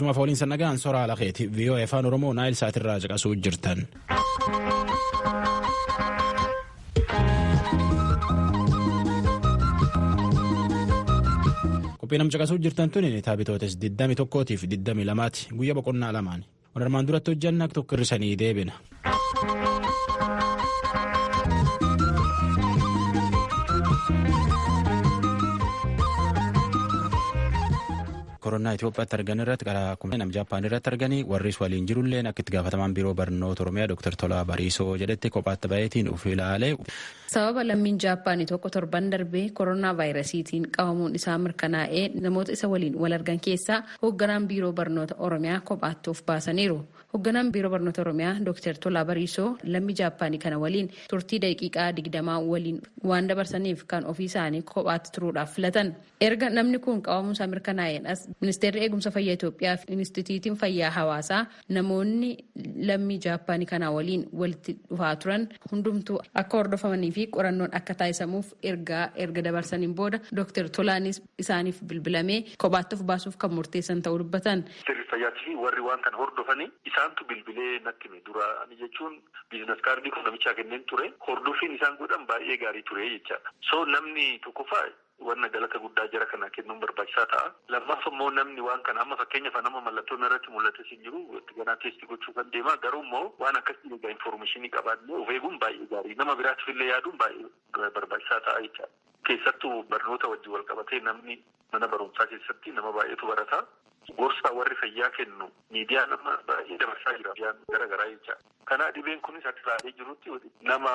Galchuma fooliin sannagaan soraa lakeeti VOA Afaan Oromoo Naayil Saatirraa caqasuu jirtan. Qophii nam caqasuu jirtan tuni taabitootes 21 fi 22 guyyaa boqonnaa lamaan. Waan armaan duratti hojjanna tokko hir'isanii deebina. Koronaa Itoophiyaatti argan irratti karaa nama Jaappaan irratti arganii warris waliin jirulleen akka itti gaafatamaan biiroo barnoota Oromiyaa Dr. Tolaa Bariisoo jedhetti kophaatti baheetiin of ilaalee. Sababa lammiin Jaappaanii tokko torban darbee koronaa vaayirasiitiin qabamuun isaa mirkanaa'ee namoota isa waliin wal argan keessaa hoogganaan biiroo barnoota Oromiyaa kophaatti of baasaniiru. Hoogganaan biiroo barnoota Oromiyaa Dr. Tolaa Bariisoo lammii Jaappaanii kana waliin turtii daqiiqaa 20 waliin waan dabarsaniif kan ofii isaanii kophaatti turuudhaaf filatan. Erga namni kun qabamuun isaa mirkanaa'een as Ministeerri Eegumsa Fayyaa Itoophiyaa fi Inistituutiin Fayyaa Hawaasaa namoonni lammii Jaappaanii kanaa waliin walitti dhufaa turan hundumtuu akka hordofamanii fi qorannoon akka taasisamuuf ergaa erga dabarsaniin booda Dr. Tolaanis isaaniif bilbilamee kophaatti of baasuuf kan murteessan ta'uu dubbatan. Ministeerri Fayyaatii fi warri waan kana hordofanii isaantu bilbilee natti hime dura jechuun biizines kaardii kun namichaa kenneen ture hordofiin isaan godhan baay'ee gaarii ture jechaadha. So namni tokkoffaa wanna galata guddaa jara kana kennuun barbaachisaa ta'a. Lammaffaa immoo namni waan kana amma fakkeenyaaf nama mallattoon irratti mul'ates hin jiru ganaa teestii gochuu kan deema garuu immoo waan akkasii egaa infoormeeshinii qabaannee of eeguun baay'ee gaarii nama biraatiif illee yaaduun baay'ee barbaachisaa ta'a jechaadha. Keessattuu barnoota wajjin wal qabatee namni mana barumsaa keessatti nama baay'eetu barata. Gorsa warri fayyaa kennu miidiyaa nama baay'ee dabarsaa jira. Miidiyaan gara garaa jechaadha. Kanaa dhibeen kunis akka ilaalee jirutti nama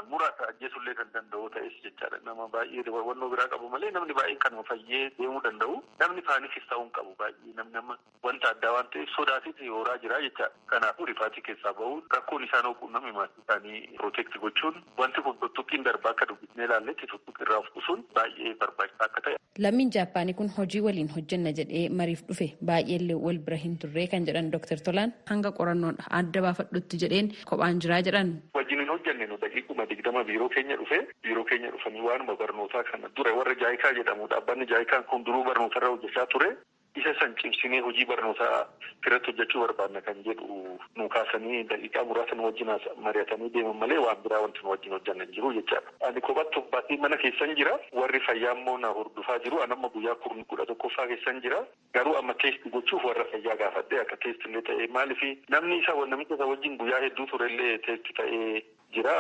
muraasa ajjeesullee kan danda'u ta'es jechaadha. Nama baay'ee wannoo biraa qabu malee namni baay'een kanuma fayyee deemuu danda'u. Namni paanikis ta'uu hin qabu baay'ee namni nama wanta addaa waan ta'eef sodaatiif hooraa jira jechaadha. Kanaafuu rifaatii keessaa bahuun rakkoon isaan quunname maatii isaanii pirootekti gochuun wanti kun tuttuqqiin darbaa akka dubbisnee ilaalletti tuttuqqii irraa of qusuun baay'ee barbaachisaa akka ta'e. Lammiin Jaappaanii kun hojii waliin hojjenna jedhee mariif dhufe baay'eellee wal bira hin turre kan jedhan Dr. Tolaan hanga qorannoon adda baafadhutti jedheen kophaan jiraa jedhan. Wajjin hin hojjenne nu daqiiquma 20 biiroo keenya dhufe biiroo keenya dhufanii waanuma barnootaa kana dura warra jaayikaa jedhamu dhaabbanni jaayikaan kun duruu barnootarra hojjechaa ture. Isa san cimsinee hojii barnootaa irratti hojjechuu barbaadna kan jedhu nu kaasanii daqiiqaa muraasa nu wajjin mari'atanii deeman malee waan biraa wanti nu wajjin hojjanna hin jiru jechaadha. Ani kophaatti of baasee mana keessan jira. Warri fayyaa immoo na hordofaa jiru. Ani amma guyyaa 11ffaa keessan jira. Garuu amma teesti gochuuf warra fayyaa gaafadhe akka teesti illee ta'e maaliif namni isa namicha isa wajjin guyyaa hedduu turellee teesti ta'ee jira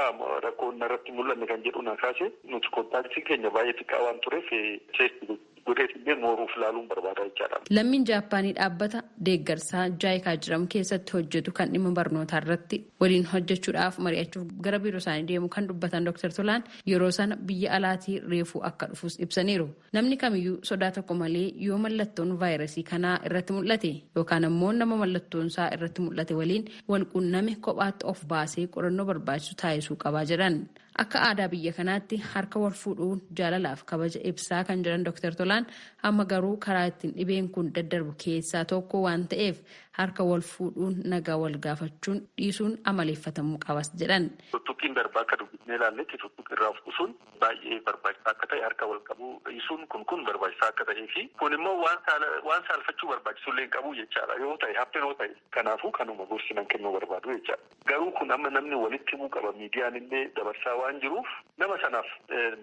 rakkoon irratti mul'anne kan jedhu na kaase nuti kontaaktiin keenya baay'ee xiqqaa waan tureef teesti godheetillee mooruuf laaluun barbaada jechaadha. Lammiin Jaappaanii dhaabbata deeggarsaa jaayikaa jedhamu keessatti hojjetu kan dhimma barnootaa irratti waliin hojjechuudhaaf mari'achuuf gara biiroo isaanii deemu kan dubbatan Dr. Tolaan yeroo sana biyya alaatii reefuu akka dhufus ibsaniiru. Namni kamiyyuu sodaa tokko malee yoo mallattoon vaayirasii kanaa irratti mul'ate yookaan ammoo nama mallattoon isaa irratti mul'ate waliin wal quunname kophaatti of baasee qorannoo barbaachisu taasisuu qabaa jedhan. Akka aadaa biyya kanaatti harka wal fuudhuun jaalalaaf kabaja ibsaa kan jedhan Dr. Tolaan amma garuu karaa ittiin dhibeen kun daddarbu keessaa tokko waan ta'eef harka wal fuudhuun nagaa wal gaafachuun dhiisuun amaleeffatamuu qabas jedhan. Tuttuqqiin darbaa akka dubbisnee ilaalletti tuttuqqii irraa of qusuun baay'ee barbaachisaa akka ta'e harka wal qabuu dhiisuun kun barbaachisaa akka ta'ee fi kun immoo waan saalfachuu barbaachisullee hin qabu jechaadha yoo ta'e haffinoo ta'e kanaafuu kanuma gorsi nan kennuu barbaadu jechaadha. Garuu kun amma namni walitti himuu qaba miidiyaan illee dabarsaa waan jiruuf nama sanaaf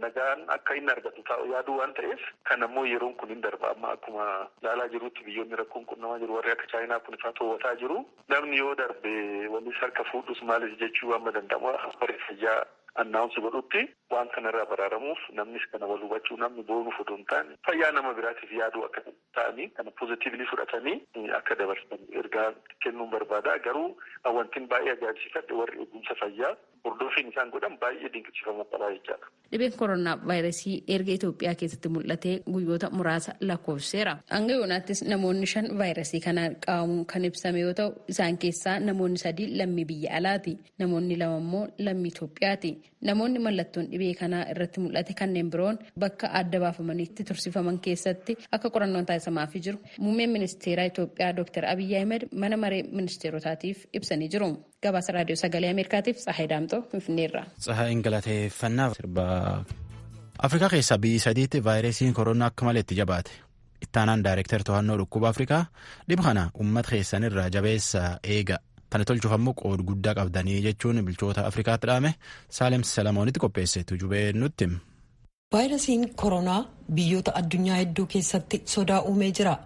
nagaan akka inni argatu taa'u yaaduu waan ta'eef kan ammoo yeroon kun hin darba amma akkuma ilaalaa jirutti biyyoonni rakkoon qunnamaa jiru warri akka chaayinaa kun ifaa to'ataa jiru namni yoo darbe walis harka fuudhus maalis jechuu amma danda'amu warri fayyaa annaawunsi godhutti waan kanarraa baraaramuuf namnis kana wal hubachuu namni boonuuf odoo hin taane fayyaa nama biraatiif yaaduu akka ta'anii kana poozitiivli fudhatanii akka dabarsan ergaa kennuun barbaada garuu wantin baay'ee ajaa'ibsiifadhe warri eegumsa fayyaa hordoffiin isaan godhan baay'ee dinqisiifamuu qabaa jechaadha. Dhibeen koronaa vaayirasii erga Itoophiyaa keessatti mul'atee guyyoota muraasa lakkoofseera. Hanga yoonaattis namoonni 5 vaayirasii kanaan qabamuun kan ibsame yoo ta'u isaan keessaa namoonni 3 lammii biyya alaati. Namoonni 2 immoo lammii Itoophiyaati. Namoonni mallattoon dhibee kanaa irratti mul'ate kanneen biroon bakka adda baafamanitti tursiifaman keessatti akka qorannoon taasisamaafii jiru. Muummeen ministeeraa Itoophiyaa Dr. Abiyyi Ahmed mana maree ministeerotaatiif ibsanii jiru. Gabaasa Raadiyoo Sagalee Ameerikaatiif Tsahaay Daamxoo Finfinneerra. Tsahaayin galateeffannaa sirba Afrikaa keessaa biyyi sadiitti vaayirasiin koronaa akka malee itti jabaate. Ittaanaan daayireektar to'annoo dhukkuba Afrikaa dhib kana uummata keessanirraa jabeessa eega. Tana tolchuuf ammoo qooda guddaa qabdanii jechuun bulchoota Afrikaatti dhaame Saalem Salamoonitti qopheesse tujubee nutti. Vaayirasiin koronaa biyyoota addunyaa hedduu keessatti sodaa uumee jira.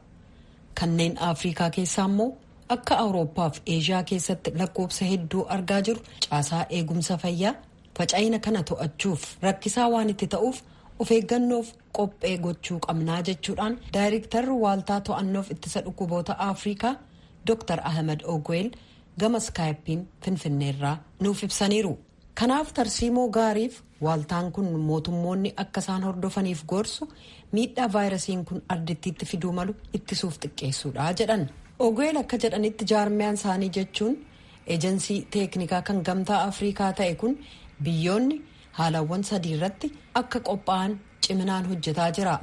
Kanneen Afrikaa keessaa immoo akka Awurooppaa fi Eeshiyaa keessatti lakkoofsa hedduu argaa jiru caasaa eegumsa fayyaa faca'ina kana to'achuuf rakkisaa waan itti ta'uuf of eeggannoof qophee gochuu qabnaa jechuudhaan daayirektarri waaltaa to'annoof ittisa dhukkuboota Afrikaa Dr. Ahmed Ogweel gama iskaayippiin Finfinneerraa nuuf ibsaniiru. Kanaaf tarsiimoo gaariif waaltaan kun mootummoonni akka isaan hordofaniif gorsu miidhaa vaayirasiin kun ardittiitti fiduu malu ittisuuf xiqqeessuudha jedhan. Ogweel akka jedhanitti jaarmiyaan isaanii jechuun eejensii teeknikaa kan gamtaa Afrikaa ta'e kun biyyoonni haalawwan sadii irratti akka qophaa'an ciminaan hojjetaa jira.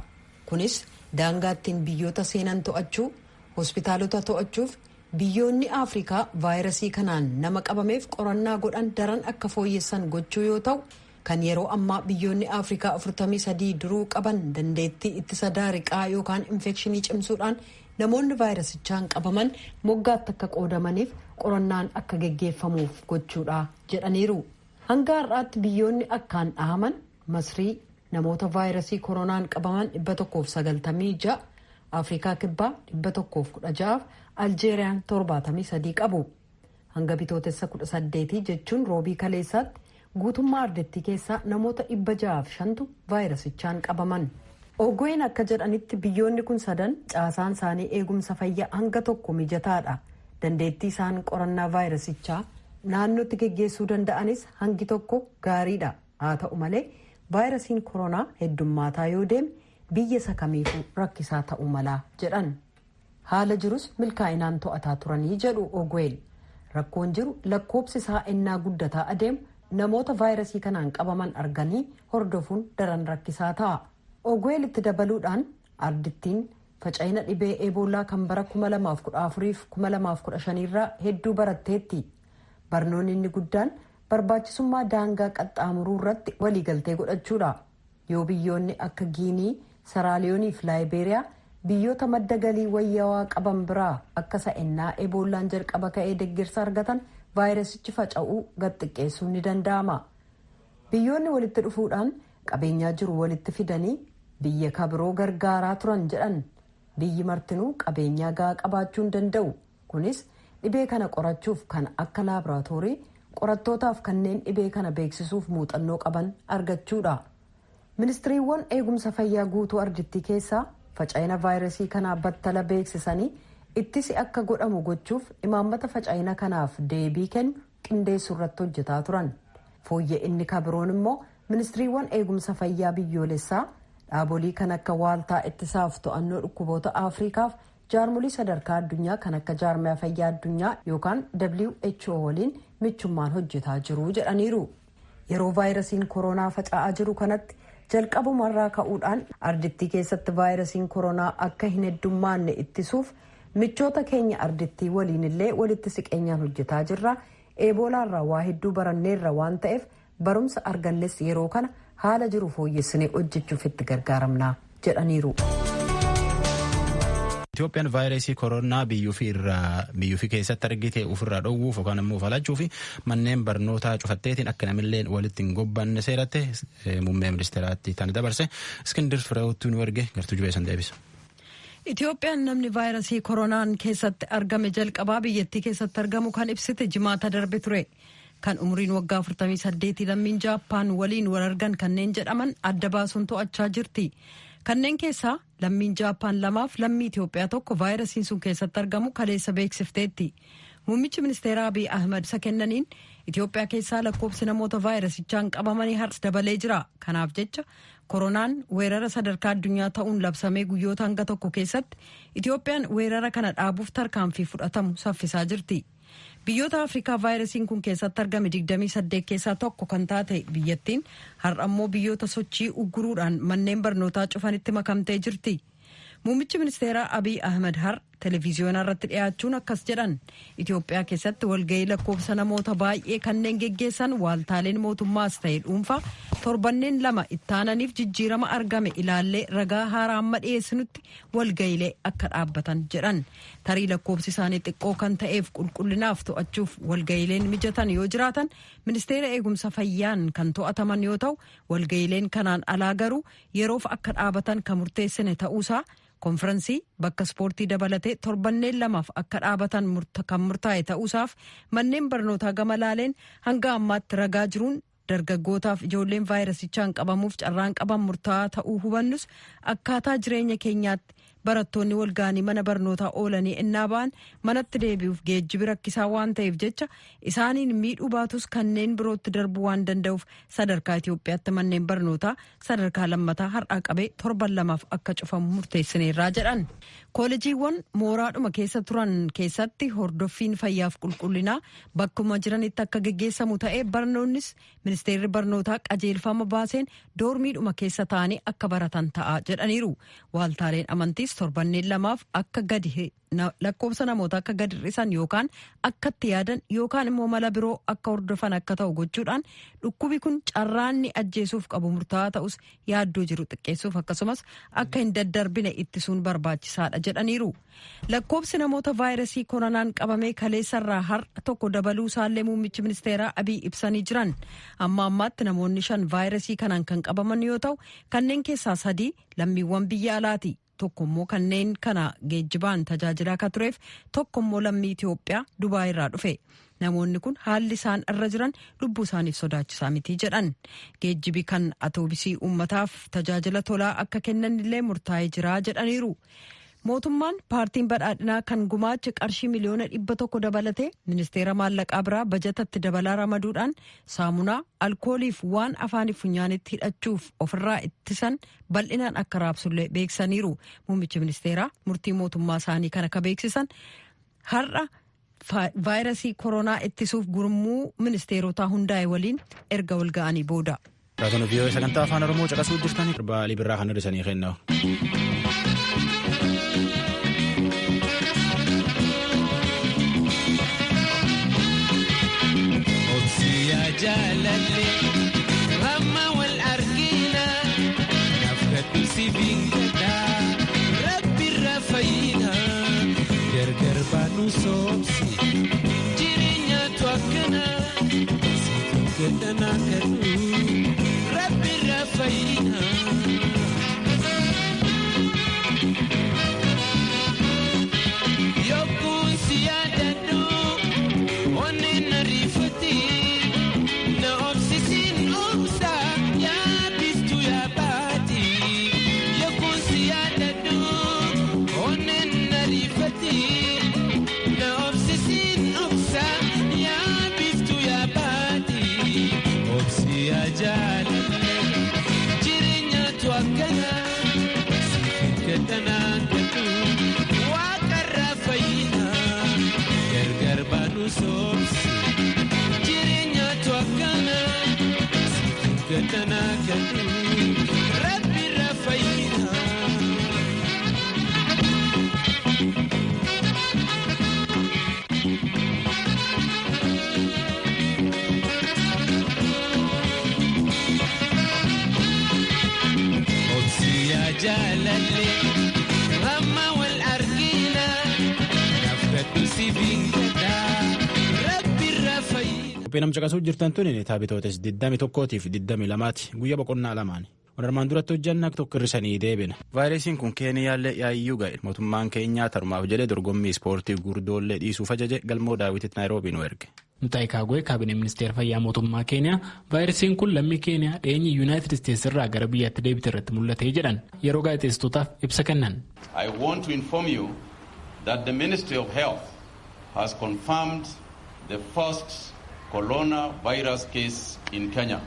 Kunis daangaattiin biyyoota seenan to'achuu, hospitaalota to'achuuf biyyoonni Afrikaa vaayirasii kanaan nama qabameef qorannaa godhan daran akka fooyyessan gochuu yoo ta'u, kan yeroo ammaa biyyoonni Afrikaa 43 duruu qaban dandeettii ittisa daariqaa yookaan infekshinii cimsuudhaan namoonni vaayirasichaan qabaman moggaatti akka qoodamaniif qorannaan akka geggeeffamuuf gochuudha jedhaniiru. Hanga har'aatti biyyoonni akkaan dhahaman Masrii namoota vaayirasii koronaan qabaman 196, Afrikaa Kibbaa 116, Aljeeriyaan 73 qabu. Hanga bitootessa 18 jechuun roobii kaleessaatti guutummaa ardittii keessaa namoota 605tu vaayirasichaan qabaman. Ogween akka jedhanitti biyyoonni kun sadan caasaan isaanii eegumsa fayyaa hanga tokko mijataadha. Dandeettii isaan qorannaa vaayirasichaa naannootti geggeessuu danda'anis hangi tokko gaariidha. Haa ta'u malee vaayirasiin koronaa heddummaataa yoo deeme biyya isa kamiifuu rakkisaa ta'uu malaa jedhan. Haala jirus milkaa'inaan to'ataa turanii jedhu Ogweel. Rakkoon jiru lakkoobsi isaa ennaa guddataa adeemu namoota vaayirasii kanaan qabaman arganii hordofuun daran rakkisaa ta'a. Ogweel itti dabaluudhaan ardittiin faca'ina dhibee eeboolaa kan bara 2014 fi 2015 irraa hedduu baratteetti. Barnoonni inni guddaan barbaachisummaa daangaa qaxxaamuruu irratti waliigaltee godhachuudha. Yoo biyyoonni akka Giinii, Saraaliyoonii fi Laayibeeriyaa biyyoota madda galii wayyaawaa qaban biraa akka sa'ennaa eeboollaan jalqaba ka'ee deeggarsa argatan vaayirasichi faca'uu gad xiqqeessuun ni danda'ama. Biyyoonni walitti dhufuudhaan qabeenyaa jiru walitti fidanii biyya kabiroo gargaaraa turan jedhan. Biyyi martinuu qabeenyaa gahaa qabaachuu hin danda'u. Kunis dhibee kana qorachuuf kan akka laaboraatoorii qorattootaaf kanneen dhibee kana beeksisuuf muuxannoo qaban argachuudha. Ministiriiwwan eegumsa fayyaa guutuu ardittii keessaa faca'ina vaayirasii kanaa battala beeksisanii ittisi akka godhamu gochuuf imaammata faca'ina kanaaf deebii kennu qindeessuu irratti hojjetaa turan. Fooyya'inni kabiroon immoo ministiriiwwan eegumsa fayyaa biyyoolessaa dhaabolii kan akka waaltaa ittisaaf to'annoo dhukkuboota Afrikaaf jaarmolii sadarkaa addunyaa kan akka jaarmiyaa fayyaa addunyaa yookaan WHO waliin michummaan hojjetaa jiru jedhaniiru. Yeroo vaayirasiin koronaa faca'aa jiru kanatti jalqabumarraa ka'uudhaan ardittii keessatti vaayirasiin koronaa akka hin heddummaanne ittisuuf michoota keenya ardittii waliin illee walitti siqeenyaan hojjetaa jirra. Eeboolaarraa waa hedduu baranneerra waan ta'eef barumsa argannes yeroo kana haala jiru fooyyessinee hojjechuuf itti gargaaramna jedhaniiru. Itoophiyaan vaayirasii koronaa biyyuufii keessatti argite ofirraa dhowwuuf yookaan immoo falachuuf manneen barnootaa cufatteetiin akka namillee walitti hin gobbanne seeratte muummee ministeeraatti tani dabarse. Iskindir Fireewwattuu nu erge gartuu jubeessan deebisa. Itoophiyaan namni vaayirasii koronaan keessatti argame jalqabaa biyyattii keessatti argamu kan ibsite jimaata darbe ture. Kan umriin waggaa 48 lammiin Jaappaan waliin wal argan kanneen jedhaman adda baasuun to'achaa jirti. Kanneen keessaa lammiin Jaappaan lamaaf lammii Itoophiyaa tokko vaayirasiin sun keessatti argamu kaleessa beeksifteetti. Muummichi ministeeraa Abiy Ahmed isa kennaniin Itoophiyaa keessaa lakkoofsi namoota vaayirasichaan qabamanii har'as dabalee jira. Kanaaf jecha koronaan weerara sadarkaa addunyaa ta'uun labsamee guyyoota hanga tokko keessatti Itoophiyaan weerara kana dhaabuuf tarkaanfii fudhatamu saffisaa jirti. Biyyoota Afrikaa vaayirasiin kun keessatti argame 28 keessaa tokko kan taate biyyattiin har'a immoo biyyoota sochii ugguruudhaan manneen barnootaa cufanitti makamtee jirti. Muummichi ministeeraa Abiy Ahmed har Televiziyoonaa irratti dhiyaachuun akkas jedhan. Itoophiyaa keessatti walga'ii lakkoofsa namoota baay'ee kanneen geggeessan waaltaaleen mootummaas ta'e dhuunfaa torbanneen 2 ittaananiif jijjiirama argame ilaallee ragaa haaraa amma dhiyeessinutti walga'iilee akka dhaabbatan jedhan. Tarii lakkoofsi isaanii xiqqoo kan ta'eef qulqullinaaf to'achuuf walga'iileen mijatan yoo jiraatan ministeera eegumsa fayyaan kan to'ataman yoo ta'u, walga'iileen kanaan alaa garuu yeroof akka dhaabatan kan murteessine ta'uusaa, konfiraansii bakka ispoortii dabalatee torbanneen 2 akka dhaabatan kan murtaa'e ta'uusaaf, manneen barnootaa gama laaleen hanga ammaatti ragaa jiruun dargaggootaaf ijoolleen vaayirasichaan qabamuuf carraan qaban murtaa'aa ta'uu hubannus, akkaataa jireenya keenyaatti barattoonni walga'anii mana barnootaa oolanii innaa ba'an manatti deebi'uuf geejjibi rakkisaa waan ta'eef jecha isaaniin miidhuu baatus kanneen birootti darbuu waan danda'uuf sadarkaa Itoophiyaatti manneen barnootaa sadarkaa lammataa har'aa qabee torban 2 akka cufamu murteessineerraa jedhan. Koolejiiwwan mooraadhuma keessa turan keessatti hordoffiin fayyaaf qulqullinaa bakkuma jiranitti akka geggeessamu ta'ee, barnoonnis ministeerri barnootaa qajeelfama baaseen doormiidhuma keessa ta'anii akka baratan ta'a jedhaniiru. Waaltaaleen amantiis torbanneen 2 akka gadi lakkoofsa namoota akka gadi hir'isan yookaan akka itti yaadan yookaan immoo mala biroo akka hordofan akka ta'u gochuudhaan dhukkubi kun carraanni ajjeesuuf qabu murtaa'aa ta'us yaaddoo jiru xiqqeessuuf akkasumas akka hin daddarbine ittisuun barbaachisaadha jedhaniiru. Lakkoofsi namoota vaayirasii koronaan qabamee kaleessarraa har'a 1 dabaluu isaallee muummichi ministeeraa Abiy ibsanii jiran. Amma ammaatti namoonni 5 vaayirasii kanaan kan qabaman yoo ta'u, kanneen keessaa 3 lammiiwwan biyya alaati. 1 immoo kanneen kana geejjibaan tajaajilaa akka tureef, 1 immoo lammii Itoophiyaa Dubaay irraa dhufe. Namoonni kun haalli isaan irra jiran lubbuu isaaniif sodaachisaa miti jedhan. Geejjibi kan atoobisii uummataaf tajaajila tolaa akka kennan illee murtaa'ee jira jedhaniiru. Mootummaan paartiin badhaadhinaa kan gumaacha qarshii 100,000,000 dabalatee ministeera maallaqaa biraa bajatatti dabalaa ramaduudhaan saamunaa, alkooliif waan afaaniif funyaanitti hidhachuuf ofirraa ittisan bal'inaan akka raabsullee beeksisaniiru. Muummichi ministeeraa murtii mootummaa isaanii kana akka beeksisan har'a vaayirasii koronaa ittisuuf gurmuu ministeerotaa hundaa'e waliin erga wal ga'anii booda. Raadiyoo VOA sagantaa afaan Oromoo caqasuu jirtanii Baalii birraa kan hir'isanii kenna. Jaalalli hamma wal argina naaf si bingadha rabbirra fayyina gargar baanu soomsi jireenyaatu akkana si gadhana kadhu rabbirra fayyina. Yokkuun si yaadadhu onneen na riifati. Jaalalli hamma wal argina naaf si bingadha rabbirra fayyina. Qophii nam caqasuu jirtan tuni taabitootes 21 fi 22 guyyaa boqonnaa lamaani. Armaan duratti hojjanna tokko hir'isanii deebina. Vaayirasiin kun Keeniyaallee yaayyuu ga'e. Mootummaan Keenyaa tarumaaf jedhee dorgommii ispoortii gurguddoollee dhiisuuf ajaje galmoo daawwititti Naayiroobii nu erge. Mutaa'ii Kaagwee kaabinee ministeera fayyaa mootummaa Keeniyaa vaayirasiin kun lammii Keeniyaa dhiyeenyi Yuunaayitid Isteetsi irraa gara biyyaatti deebite irratti mul'atee jedhan yeroo gaazexeessitootaaf ibsa kennan. I want to inform you that the Ministry of Health has confirmed the first coronavirus case in Kenya.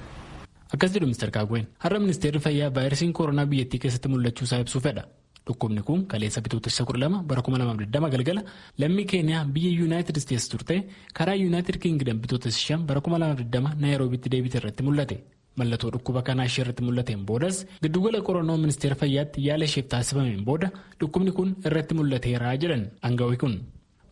Akkas jedhu Mr. Kaagween har'a ministeerri fayyaa vaayirasiin koronaa biyyattii keessatti mul'achuu isaa ibsuu fedha. Dhukkubni kun kaleessa bitootessa 12 bara 2020 galgala lammii Keeniyaa biyya Yuunaayitid Isteetsi turte karaa Yuunaayitid Kiingidam bitootessa 5 bara 2020 Naayiroobiitti deebite irratti mul'ate. Mallattoo dhukkuba kanaa ishee irratti mul'ateen boodas giddugala qorannoo ministeera fayyaatti yaala isheef taasifameen booda dhukkubni kun irratti mul'ateera jedhan aangawii kun.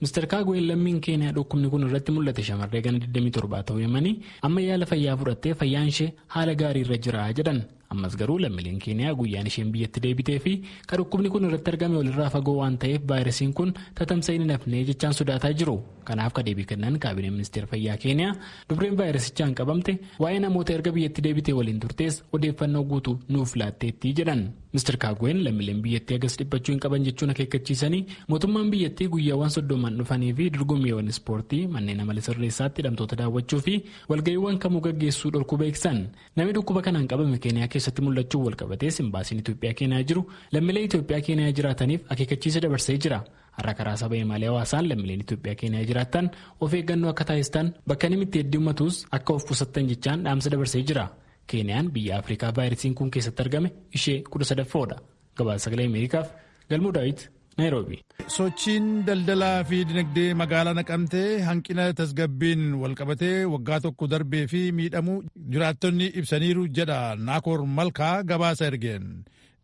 Mr. Kaagween lammiin Keeniyaa dhukkubni kun irratti mul'ate shamarree gana 27 ta'uu himanii amma yaala fayyaa fudhattee fayyaan ishee haala gaarii irra jira jedhan. Ammas garuu lammiileen Keeniyaa guyyaan isheen biyyatti deebitee fi kan dhukkubni kun irratti argame walirraa fagoo waan ta'eef vaayirasiin kun tatamsa'in hin hafnee jechaan sodaataa jiru. Kanaaf ka deebii kennan kaabineen ministeera fayyaa Keeniyaa dubreen vaayirasichaan qabamte waa'ee namoota erga biyyatti deebitee waliin turtees odeeffannoo guutuu nuuf laatteetti jedhan. Mr. Kaagween lammiileen biyyattii hagas dhiphachuu hin qaban jechuun akeekkachiisanii mootummaan biyyattii guyyaawwan 30 dhufanii fi dorgommiiwwan ispoortii manneen amala sirreessaatti hidhamtoota daawwachuu fi walga'iiwwan kamuu gaggeessuu dhorkuu beeksisan. Namni dhukkuba kanaan qabame Keeniyaa keessatti mul'achuu walqabatees imbaasiin Itoophiyaa Keeniyaa jiru lammiilee Itoophiyaa Keeniyaa jiraataniif akeekkachiisa dabarsee jira. Har'a karaa saba himaalee hawaasaan lammiileen Itoophiyaa Keeniyaa jiraatan of eeggannoo akka taasistan bakka namni itti heddummatus akka of qusattan jechaan dhaamsa dabarsee jira. Keeniyaan biyya Afrikaa vaayirasiin kun keessatti argame ishee 13ffaadha. Gabaasa Sagalee Ameerikaaf Galmuu Daawit, Naayiroobi. Sochiin daldalaa fi dinagdee magaalaa Naqamtee hanqina tasgabbiin walqabatee waggaa tokko darbee fi miidhamuu jiraattonni ibsaniiru jedha Naakoor Malkaa gabaasa ergeen.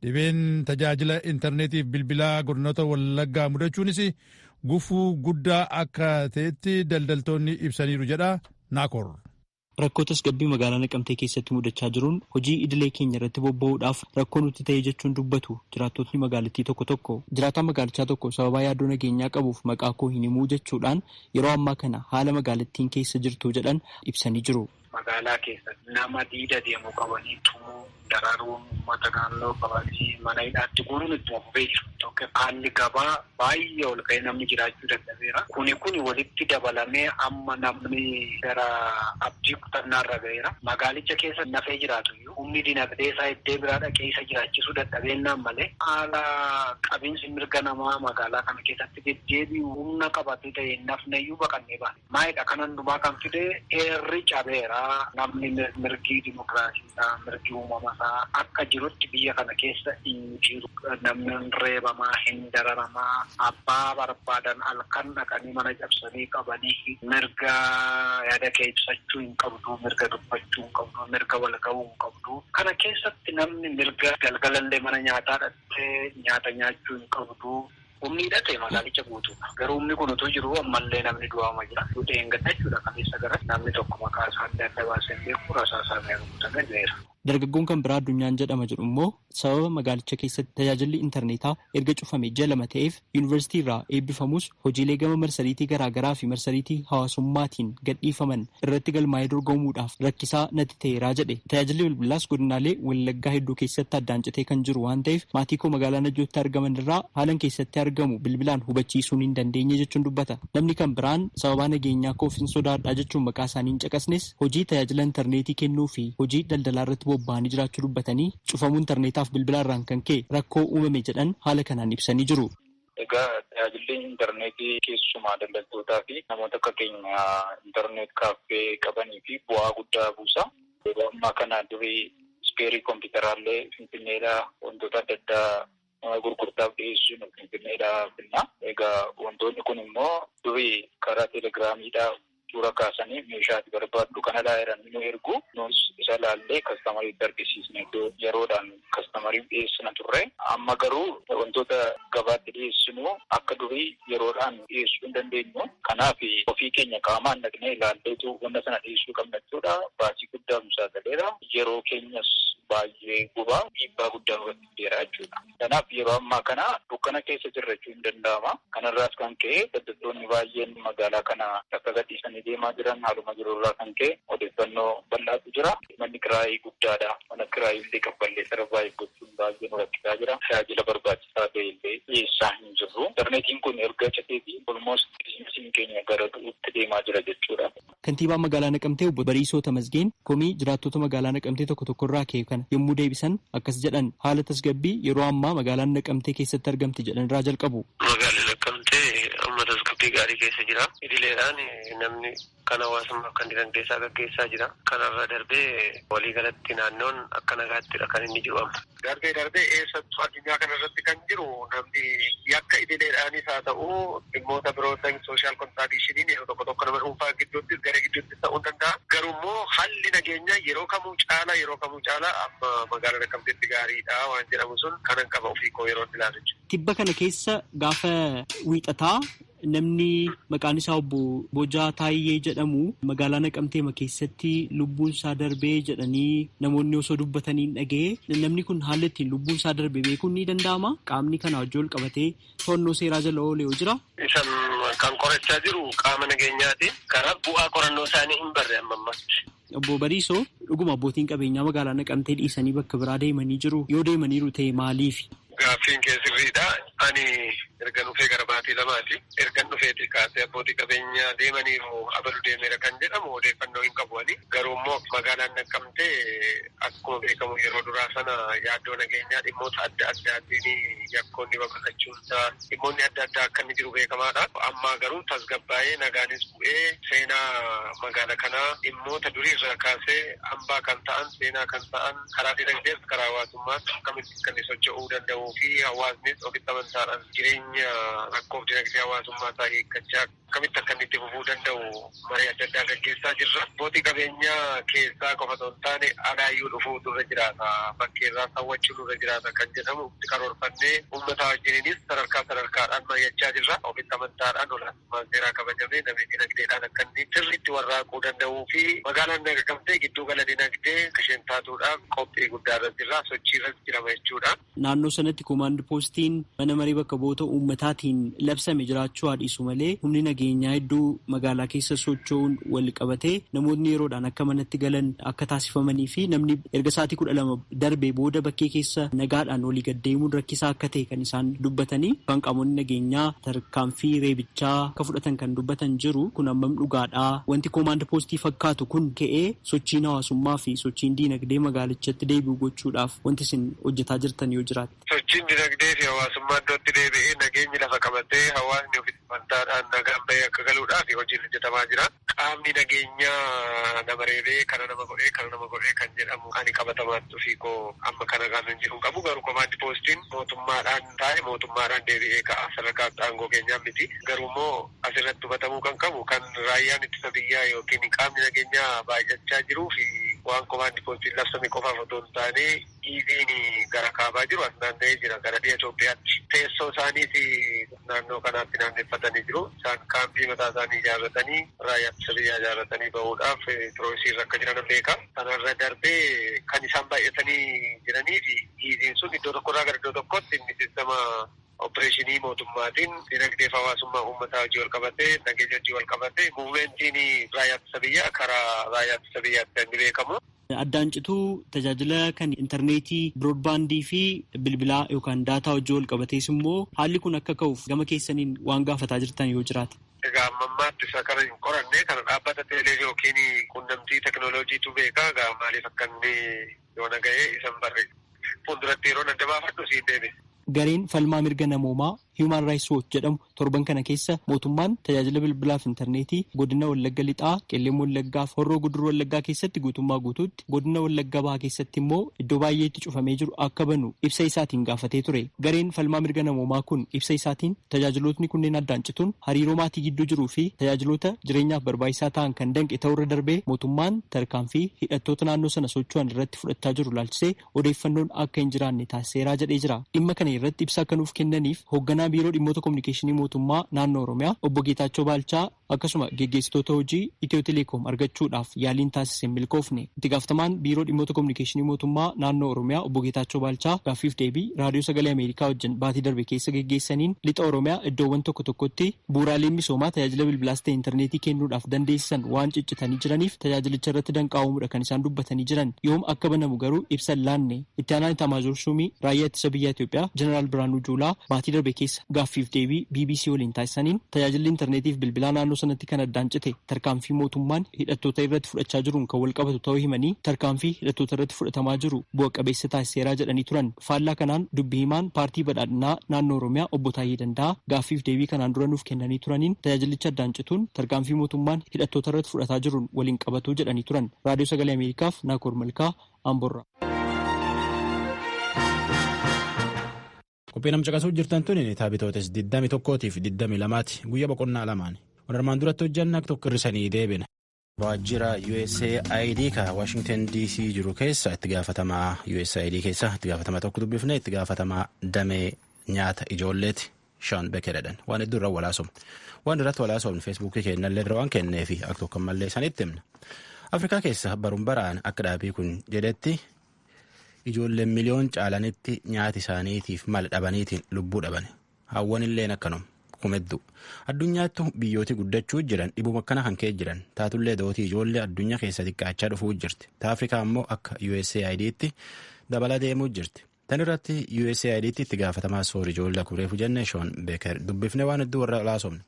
Dhibeen tajaajila intarneetiif bilbilaa godinoota Wallaggaa mudachuunis gufuu guddaa akka ta'etti daldaltoonni ibsaniiru jedha Naakoor. Rakkoo tasgabbii magaalaa Naqamtee keessatti mudachaa jiruun hojii idilee keenya irratti bobba'uudhaaf rakkoo nutti ta'e jechuun dubbatu jiraattotni magaalattii tokko tokko. Jiraataan magaalichaa tokko sababaa yaaddoo nageenyaa qabuuf maqaa koo hin himuu jechuudhaan yeroo ammaa kana haala magaalattiin keessa jirtu jedhan ibsanii jiru. Magaalaa keessatti nama diida deemu qabanii tumuu, dararuun uummata naannoo qabanii mana hidhaatti guuruun ittuma fufee jiru. Tokko haalli gabaa baay'ee ol ka'ee namni jiraachuu dadhabeera. Kuni walitti dabalamee amma namni gara abdii kutannaarra ga'eera. Magaalicha keessa nafee jiraatu iyyuu humni dinagdee isaa iddoo biraa dhaqee isa jiraachisuu dadhabeennaan malee haala qabiinsi mirga namaa magaalaa kana keessatti deddeebi'u humna qabatee ta'e nafne iyyuu baqannee baane. Maayidha kan hundumaa kan fide heerri cabeera. Namni mirgi dimokiraasiisaa mirgi uumamasaa akka jirutti biyya kana keessa hin jiru. Namni hin reebamaa, hin dararamaa, abbaa barbaadan halkan dhaqanii mana cabsanii qabanii mirga yaada kee ibsachuu hin qabdu, mirga dubbachuu hin qabdu, mirga wal ga'uu hin qabdu. Kana keessatti namni mirga galgalallee mana nyaataa dhaqee nyaata nyaachuu hin qabdu. Humni hidhate magaalicha guutuudha. Garuu humni kun utuu jiru ammallee namni du'aama jira. Duudhee hin gadda jechuudha. Kaleessa gara namni tokko maqaa isaa adda adda baasee hin beeku rasaasaa mee rukutamee du'eera. Dargaggoon kan biraa Addunyaan jedhama jedhu immoo sababa magaalicha keessatti tajaajilli intarneetaa erga cufame ji'a 2 ta'eef yuunivarsiitii irraa eebbifamus hojiilee gama marsariitii garaagaraa fi marsariitii hawaasummaatiin gadhiifaman irratti galmaa'ee dorgomuudhaaf rakkisaa natti ta'eeraa jedhe. Tajaajilli bilbilaas godinaalee Wallaggaa hedduu keessatti addaan citee kan jiru waan ta'eef maatii koo magaalaa Najjootti argaman irraa haalan keessatti argamu bilbilaan hubachiisuun hin dandeenye jechuun dubbata. Namni kan biraan sababaa nageenyaa koof hin sodaadhaa jechuun maqaa isaanii hin caqasnes hojii tajaajila intarneetii kennuu fi hojii daldalaa irratti bobba'anii jiraachuu dubbatanii cufamuu intarneetaaf bilbilaarraan kan ka'e rakkoo uumame jedhan haala kanaan ibsanii jiru. Egaa tajaajilli intarneetii keessumaa daldaltootaa fi namoota akka keenya intarneet kaaffee qabanii fi bu'aa guddaa buusa. Yeroo ammaa kana durii ispeerii kompiitaraallee Finfinneedhaa wantoota adda addaa gurgurtaaf dhiyeessuun Finfinneedhaa finna. Egaa wantoonni kun immoo durii karaa teelegiraamiidhaa suura kaasanii meeshaa ati barbaaddu kana jedhanii nu ergu. Nus isa laallee kastamariitti argisiisne iddoo yeroodhaan kastamariif dhiyeessina turre. Amma garuu wantoota gabaatti dhiyeessinu akka durii yeroodhaan dhiyeessuu hin dandeenyu. Kanaaf ofii keenya qaamaan dhaqnee ilaalleetu wanta sana dhiyeessuu qabna jechuudha. Baasii guddaa nu saaxileera. Yeroo keenyas baay'ee gubaa dhiibbaa guddaa nurratti fideera jechuudha. Kanaaf yeroo ammaa kana dukkana keessa jirra jechuun hin danda'ama. Kanarraas kan ka'e daldaltoonni baay'een magaalaa kana akka gadhiisanii deemaa jiran haaluma jirurraa kan ka'e odeeffannoo bal'aatu jira. Manni kiraayii guddaadha. Mana kiraayii illee kaffallee sarvaayiv gochuun baay'ee nu rakkisaa jira. Tajaajila barbaachisaa ta'e illee dhiyeessaa hin jirru. Intarneetiin kun erga citee fi olmost biizinasiin keenya gara du'uutti deemaa jira jechuudha. Kantiibaa magaalaa Naqamtee obbo Bariisoo Tamasgeen komii jiraattota magaalaa Naqamtee tokko tokkorraa ka'e kana yommuu deebisan akkas jedhan haala tasgabbii yeroo ammaa magaalaan Naqamtee keessatti argamti jedhan irraa jalqabu. Magaalli Naqamtee amma tasgabbii gaarii keessa jira. Idileedhaan namni kan hawaasummaa kan dinagdee isaa gaggeessaa jira. Kanarra darbee waliigalatti naannoon akka nagaattidha kan inni jiru amma. Darbee darbee eessattuu addunyaa kanarratti kan jiru namni yakka idileedhaanis haa ta'u dhimmoota biroo sooshaal kontraadikshiniin yeroo tokko tokko nama dhuunfaa gidduuttis gara gidduuttis ta'uu danda'a. Garuu immoo Haalli nageenyaa yeroo kamuu caalaa amma magaalaa Naqamteetti gaariidha waan jedhamu sun kanan qaba ofii koo yeroo ilaalu. Tibba kana keessa gaafa wiixataa namni maqaan isaa obbo Bojaa Taayyee jedhamu magaalaa Naqamteema keessatti lubbuun isaa darbee jedhanii namoonni osoo dubbatanii hin dhaga'e. Namni kun haala ittiin lubbuun isaa darbe beekuun ni danda'ama. Qaamni kana wajjin wal qabatee to'annoo seeraa jala oolee yoo jira. Isan kan qorachaa jiru qaama nageenyaati. Kanaaf bu'aa qorannoo isaanii hin barre amma ammatti. Obbo Bariisoo, dhuguma abbootiin qabeenyaa magaalaa Naqamtee dhiisanii bakka biraa deemanii jiru. Yoo deemaniiru ta'e maaliif? Gaaffiin kee sirriidha. Ani ergan dhufee gara baatii lamaati. Ergan dhufeeti kaasee abbootii qabeenyaa deemaniiru abalu deemeera kan jedhamu odeeffannoo hin qabu ani. Garuu immoo magaalaan Naqamtee akkuma beekamu yeroo duraa sana yaaddoo nageenyaa dhimmoota adda addaatiin yakkoonni babal'achuunsaa dhimmoonni adda addaa akka inni jiru beekamaadha. Amma garuu tasgabbaa'ee nagaanis bu'ee seenaa magaala kanaa dhimmoota duriirraa kaasee hambaa kan ta'an seenaa kan ta'an karaa dinagdees karaa hawaasummaas akkamitti kan inni socho'uu danda'u fi hawaasnis ofitti amantaadhaan jireenya rakkoof dinagdee hawaasummaa isaa hiikkachaa akkamitti akka inni itti fufuu danda'u marii adda addaa gaggeessaa jirra. Abbootii qabeenyaa keessaa qofa osoo hin taane alaayyuu dhufuu nurra jiraata. Bakkeerraa sawwachuu nurra jiraata kan jedhamu karoorfannee uummata wajjiniinis sadarkaa sadarkaadhaan mari'achaa jirra. Ofitti amantaadhaan olaantummaan seeraa kabajamee namni dinagdeedhaan akka inni sirriitti warraaquu danda'uu fi magaalaan Naqamtee gidduu gala dinagdee isheen taatuudhaaf qophii guddaa irra jirra. Sochii irra jirama jechuudha. Naannoo sanatti koomaand poostiin mana maree bakka bu'oota uummataatiin labsame jiraachuu haa dhiisu malee humni nageenyaa hedduu magaalaa keessa socho'uun wal qabatee namootni yeroodhaan akka manatti galan akka taasifamanii fi namni erga sa'aatii 12 darbee booda bakkee keessa nagaadhaan walii gad deemuun rakkisaa akka ta'e kan isaan dubbatanii kan qaamonni nageenyaa tarkaanfii reebichaa akka fudhatan kan dubbatan jiru kun hammam dhugaadhaa wanti koomaand poostii fakkaatu kun ka'ee sochiin hawaasummaa fi sochiin diinagdee magaalichatti deebi'u gochuudhaaf wanti isin hojjetaa jirtan yoo jiraate. Sochiin dinagdee fi hawaasummaa iddootti deebi'ee nageenyi lafa qabatee hawaasni ofitti amantaadhaan nagaan bahee akka galuudhaaf hojiin hojjetamaa jira. Qaamni nageenyaa nama reebee kana nama godhee kana nama godhee kan jedhamu ani qabatamaatti ofii koo amma kana kan hin jedhu qabu garuu komaandi poostiin mootummaadhaan taa'e mootummaadhaan deebi'ee ka'a sadarkaa aangoo keenyaa miti. Garuu immoo asirratti hubatamuu kan qabu kan raayyaan ittisa biyyaa yookiin qaamni nageenyaa baay'achaa jiruu fi waan komaandi poostiin labsame qofaaf otoo hin taane dhiibiin gara kaabaa jiru as naanna'ee jira gara biyya Itoophiyaatti. Teessoo isaaniiti naannoo kanaatti naanneeffatanii jiru. Isaan kaampii mataa isaanii ijaarratanii raayyaa ittisa biyyaa ijaarratanii bahuudhaaf tiroosiirra akka jiran beeka. Kanarra darbee kan isaan baay'atanii jiranii fi dhiibiin sun iddoo tokkorraa gara iddoo tokkotti inni sistema opereeshinii mootummaatiin dinagdee fi hawaasummaa uummataa hojii wal qabatee nageenya hojii wal qabatee muuvimentiin raayyaa ittisa biyyaa karaa raayyaa ittisa biyyaatti kan beekamu. Addaan cituu tajaajila kan intarneetii biroodbaandii fi bilbilaa yookaan daataa hojii wal qabatees immoo haalli kun akka ka'uuf gama keessaniin waan gaafataa jirtan yoo jiraate. Egaa amma ammaatti isa kana hin qoranne kana dhaabbata teelee yookiin quunnamtii teknooloojiitu beekaa egaa maaliif akka inni yoona ga'ee isa hin barre fuulduratti yeroo adda baafadhu siin deebisa. Gareen falmaa mirga namoomaa Human Rights Watch jedhamu torban kana keessa mootummaan tajaajila bilbilaaf intarneetii godina Wallagga Lixaa, Qellem Wallaggaa fi Horroo Guduruu Wallaggaa keessatti guutummaa guutuutti godina Wallagga Bahaa keessatti immoo iddoo baay'eetti cufamee jiru akka banu ibsa isaatiin gaafatee ture. Gareen falmaa mirga namoomaa kun ibsa isaatiin tajaajilootni kunneen addaan cituun hariiroo maatii gidduu jiruu fi tajaajiloota jireenyaaf barbaachisaa ta'an kan danqe ta'urra darbee mootummaan tarkaanfii hidhattoota naannoo sana socho'an irratti fudhachaa jiru laalchisee odeeffannoon akka hin jiraanne taasiseeraa jedhee jira. Dhimma kana irratti ibsa akka nuuf kennaniif hoogganaa biiroo dhimmoota kominikeeshinii mootummaa naannoo Oromiyaa obbo Geetaachoo Baalchaa akkasuma geggeessitoota hojii Itiyoo Teleekoom argachuudhaaf yaaliin taasise hin milkoofne. Itti gaafatamaan biiroo dhimmoota kominikeeshinii mootummaa naannoo Oromiyaa obbo Geetaachoo Baalchaa gaaffiif deebii raadiyoo sagalee Ameerikaa wajjin baatii darbe keessa geggeessaniin lixa Oromiyaa iddoowwan tokko tokkotti bu'uuraaleen misoomaa tajaajila bilbilaas ta'e intarneetii kennuudhaaf dandeessisan waan ciccitanii jiraniif tajaajilicha irratti danqaa'uudha kan isaan dubbatanii jiran. Yoom akka banamu garuu ibsa hin laanne. Itti aanaan Itaamaajoor Shuumii raayyaa ittisa biyya Itoophiyaa Jeneraal Biraanuu Juulaa baatii darbe keessa gaaffiif deebii BBC waliin taasisaniin tajaajilli intarneetiif bilbilaa naannoo sanatti kan addaan cite tarkaanfii mootummaan hidhattoota irratti fudhachaa jiruun kan walqabatu ta'uu himanii tarkaanfii hidhattoota irratti fudhatamaa jiru bu'a qabeessa taasiseeraa jedhanii turan. Faallaa kanaan dubbii himaan paartii badhaadhinaa naannoo Oromiyaa obbo Taayyee Danda'aa gaaffiif deebii kanaan dura nuuf kennanii turaniin tajaajilicha addaan cituun tarkaanfii mootummaan hidhattoota irratti fudhataa jiruun waliin qabatu jedhanii turan. Raadiyoo Sagalee Ameerikaaf Naakoor Malkaa Amborraa. Qophii nam caqasuu jirtan tun taabitootes 21 fi 22 guyyaa boqonnaa lamaan. Waan armaan duratti hojjanna tokko hir'isanii deebina. Waajjira USAID ka Washington DC jiru keessa itti gaafatamaa USAID keessa itti gaafatamaa tokko dubbifne itti gaafatamaa damee nyaata ijoolleeti Sean Becker jedhan waan hedduu irra walaasomne. Waan irratti walaasomne feesbuukii keenyallee irra waan kenneefi akka tokko mallee sanitti himna. Afrikaa keessa baruun baraan akka dhaabii kun jedhetti ijoolleen miliyoon caalanitti nyaata isaaniitiif mala dhabaniitiin lubbuu dhaban. Hawwan illeen akkanuma. Kumedduu addunyaattu biyyooti guddachuu jiran dhibuma akkana kan ka'e jiran taatullee dootii ijoollee addunyaa keessa xiqqaachaa dhufuu jirti. Ta Afrikaa immoo akka USAID'tti dabalaa deemuu jirti. Tan irratti USAID'tti itti gaafatamaa soor ijoollee akureefu jenne Sean Beeker dubbifne waan hedduu warra laasofne.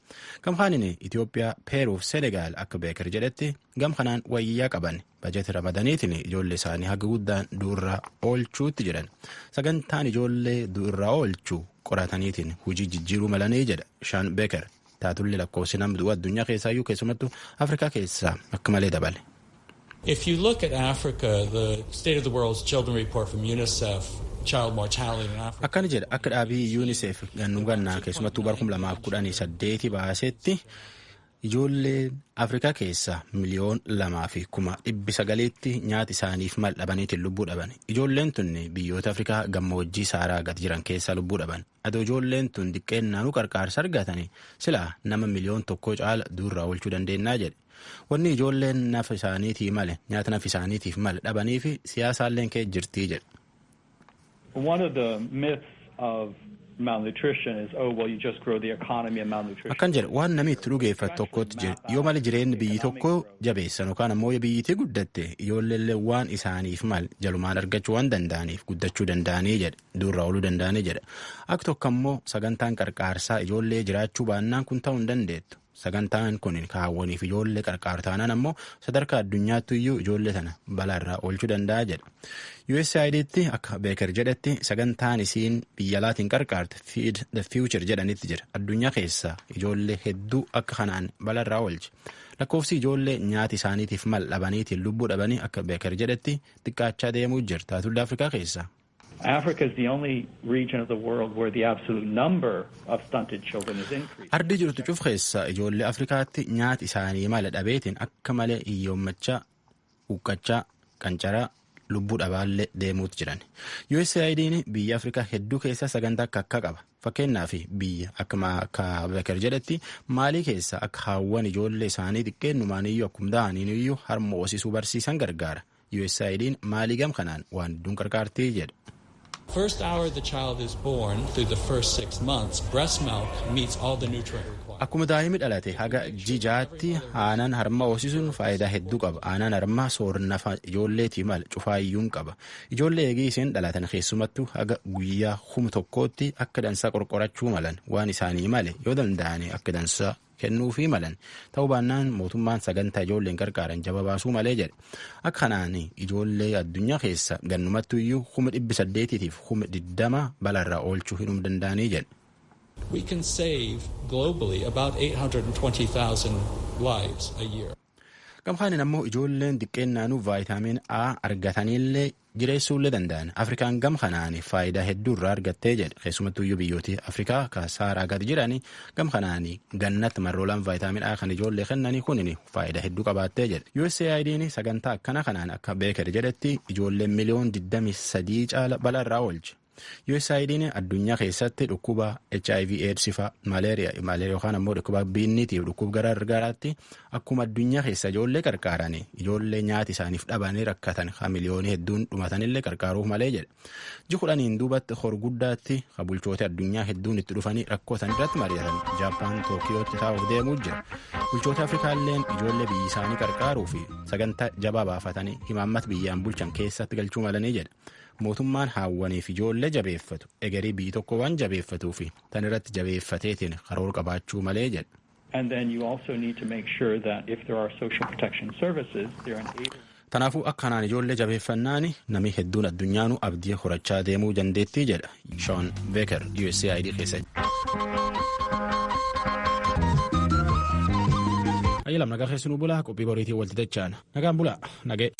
Gamkaaniin Itoophiyaa, Peeruuf Senegaal akka Beeker jedhetti gamkanaan wayyaa qaban bajeeti ramadaniitiin ijoollee isaanii haga guddaan du'urraa oolchuutti jiran. Sagantaan ijoollee du'urraa oolchuu qorataniitiin hojii jijjiiruu malanii jedha Sean Beeker. Taatullee lakkoofsi nama du'u addunyaa keessaayyuu keessumattuu Afrikaa keessaa akka malee dabale. If you look at Africa, the State of the World's Children Report from UNICEF, child mortality in Africa. Akkana jedha akka dhaabii UNICEF gannuu gannaa keessumattuu bara 2018 baasetti ijoolleen Afrikaa keessa 2,900,000 nyaata isaaniif mal dhabaniitiin lubbuu dhaban. Ijoolleen tun biyyoota Afrikaa gammoojjii saaraa gad jiran keessaa lubbuu dhaban. Adoo ijoolleen tun diqqeennaanuu qarqaarsa argatanii silaa nama 1 miliyoon caala duurraa oolchuu dandeenyaa jedhe. Wanni ijoolleen nafa isaaniitii male nyaata nafa isaaniitiif male dhabanii fi siyaasaalleen kee jirtii jedhe. One of the myths of malnutrition is, oh, well, you just grow the economy and malnutrition. Akkan jedhe waan namni itti dhugeeffatu tokkotti jira. Yoo mali jireenyi biyyi tokko jabeessan yookaan ammoo yoo biyyittii guddatte ijoolleellee waan isaaniif mal jalumaan argachuu waan danda'aniif guddachuu danda'anii jedhe duurraa ooluu danda'anii jedhe. Akka tokko ammoo sagantaan qarqaarsaa ijoollee jiraachuu baannaan kun ta'uu hin dandeettu. Sagantaan kun kaawwaniif ijoollee qarqaaru taanaan ammoo sadarkaa addunyaatti iyyuu ijoollee sana balaarraa oolchuu danda'a jedha. USAID'tti akka Beeker jedhetti sagantaan isiin biyya alaatiin qarqaarte Feed the Future jedhanitti jira. Addunyaa keessa ijoollee hedduu akka kanaan balaarraa oolche. Lakkoofsi ijoollee nyaata isaaniitiif mal dhabaniitiin lubbuu dhabanii akka Beeker jedhetti xiqqaachaa deemuu jira. Taatullee Afrikaa keessa. Africa is the only region of the world where the absolute number of stunted children is increasing. Ardii jirtu cuf keessa ijoollee Afrikaatti nyaata isaanii mala dhabeetiin akka malee hiyyoommachaa, huqqachaa, qancaraa, lubbuu dhabaallee deemuutu jiran. USAID'n biyya Afrikaa hedduu keessa sagantaa akka akka qaba. Fakkeenyaaf biyya akka Beeker jedhetti Maalii keessa akka haawwan ijoollee isaanii xiqqeennumaan iyyuu akkuma da'aniin iyyuu harma hoosisuu barsiisan gargaara. USAID'n Maalii gam kanaan waan hedduun qarqaartii jedha. First hour the child is born through the first 6 months, breast milk meets all the nutrient requirements. Akkuma daa'imni dhalate haga jijaatti aanan harma hoosisuun faayidaa hedduu qaba. Aanan harmaa soornafa ijoolleetii mala cufaayyuun qaba. Ijoollee eegii isheen dhalatan keessumattuu haga guyyaa 1000tti akka dansaa qorqorachuu malan waan isaanii male yoo danda'ani akka dansaa kennuufii malan ta'uu baannaan mootummaan sagantaa ijoolleen qarqaaran jaba baasuu malee jedhe. Akka kanaan ijoollee addunyaa keessa gannumattu iyyuu 820,000 balaarraa oolchuu hin danda'anii jedhe. We can save globally about 820,000 lives a year. Gamkaanin ammoo ijoolleen xiqqeennaanuu vaayitaamin A argataniillee jireessuullee danda'an. Afrikaan gam kanaan faayidaa hedduu irraa argattee jedhe. Keessumattuu iyyuu biyyooti Afrikaa ka saaraa gadi jirani gam kanaan gannatti marroolaan vaayitaamin A kan ijoollee kennanii kunin faayidaa hedduu qabaattee jedhe. USAID'n sagantaa akkana kanaan akka Beeker jedhetti ijoolleen miliyoon 23 caala balaa irraa oolche. USAID'n addunyaa keessatti dhukkuba HIV AIDS fa'a malaariyaa yookaan ammoo dhukkuba biinniitiif dhukkuba garaagaraatti akkuma addunyaa keessa ijoollee qarqaaran ijoollee nyaata isaaniif dhabanii rakkatan kan miliyoonii hedduun dhumatanillee qarqaaruuf malee jedhe. Ji 10 duubatti horguddaatti kan bulchoota addunyaa hedduun itti dhufanii rakkootan irratti mari'atan Jaappaan Tookiyootti taa'uuf deemuu jira. Bulchoota Afrikaalleen ijoollee biyyi isaanii qarqaaruu fi sagantaa jabaa baafatanii himaammata biyyaan bulchan keessatti galchuu malanii jedha. Mootummaan haawwaniif ijoollee jabeeffatu egerii biyyi tokko waan jabeeffatuu fi tan irratti jabeeffateetiin karoora qabaachuu malee jedha. And then you also need to make sure that if there are social protection services, they're enabled. Kanaafuu akkanaan ijoollee jabeeffannaan namni hedduun addunyaanuu abdii horachaa deemuu dandeettii jedha. Sean Beeker USAID keessa. Ayyalam nagaa keessanuu bulaa qophii boriitiin walitti dacha'an. Nagaan bulaa nagee.